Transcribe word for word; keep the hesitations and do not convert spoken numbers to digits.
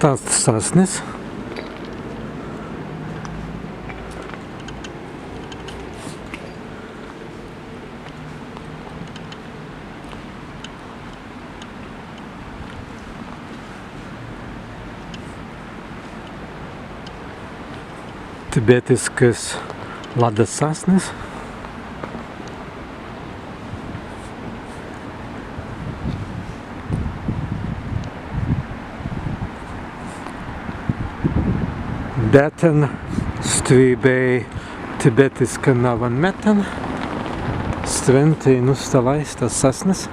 Stas sasnis. Tibētiskas laddas sasnis. Be tēn stwi bēi tibētiska nawwan mettan, stwen teinū stalāi stas sasnis.